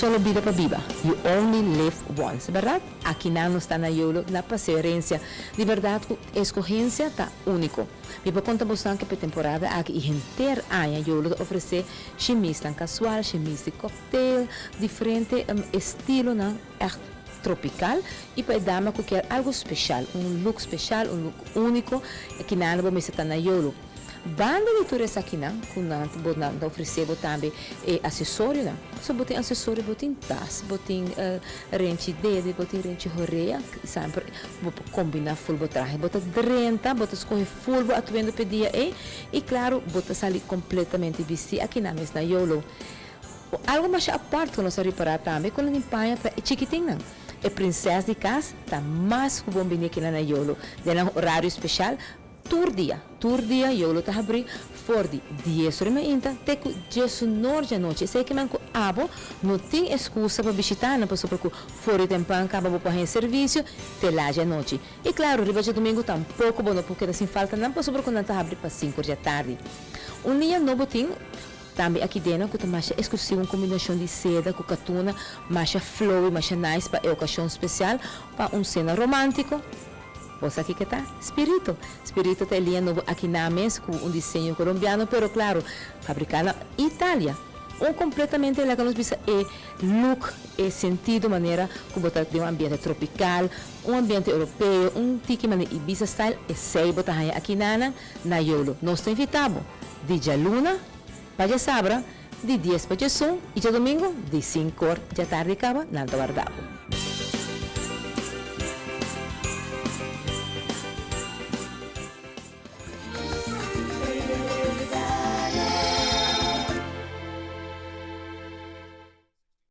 solo bida pa biba, you only live once, berdad? Akinan nos ta na Yolo na Paseo Herencia, di berdad cu escogencia ta unico. Mi por conta bosnan cu p'e temporada aki y henter aña Yolo ta ofrece shimisnan casual, shimis di cocktail, diferente estilonan echt tropical y pa e dama cu kier algo special, un look special, un look unico, akinan bo mester ta na Yolo. Banda di tur esakinan ku nan bo nan ta ofresé bo tambe e asesorionan. So bo tin asesorio, bo tin tas, bo tin renchi dede, bo tin renchi horea, semper bo por kombiná ful bo trahe. Bo ta drenta, bo ta skohe ful bo atuendo p'e dia ei i klaro bo ta sali kompletamente bistí akinan mes na Yolo. Algu masha apart ku nos a ripará tambe ku nan tin paña pa e chikitinnan. E prinses di kas ta mas ku bon bini akinan na Yolo den nan orario speshal. Tur dia, tur dia Yolo ta habrí for di dies ora mainta te ku diesunor djanochi. Esei ke men ku abo no tin eskusa pa bishitá nan pasobra ku for di tempran kaba bo por haña servisio te la djanochi. I klaru, riba djadumingu tampoko bo no por keda sin falta nan pasobra ku nan ta habrí pa sinku or djatardi. Un liña nobo tin tambe aki den nan ku ta masha esklusivo, un kombinashon di seda ku katuna masha flowy, masha nice pa e okashon spesial, pa un sena romántiko. Bo sa kiko ta? Spirito. Spirito ta e liña nobo aki na mes ku un diseño kolombiano pero klaro fabriká na Italia. Un kompletamente laga nos bisa e look, e sentido manera ku bo ta den un ambiente tropikal, un ambiente europeo, un tiki manera Ibiza style, esei bo ta haña aki na na Yolo. Nos ta invitá bo di djaluna pa djasabra di dies pa djesun i djadumingu di sinkor djatardi kaba nan ta warda bo.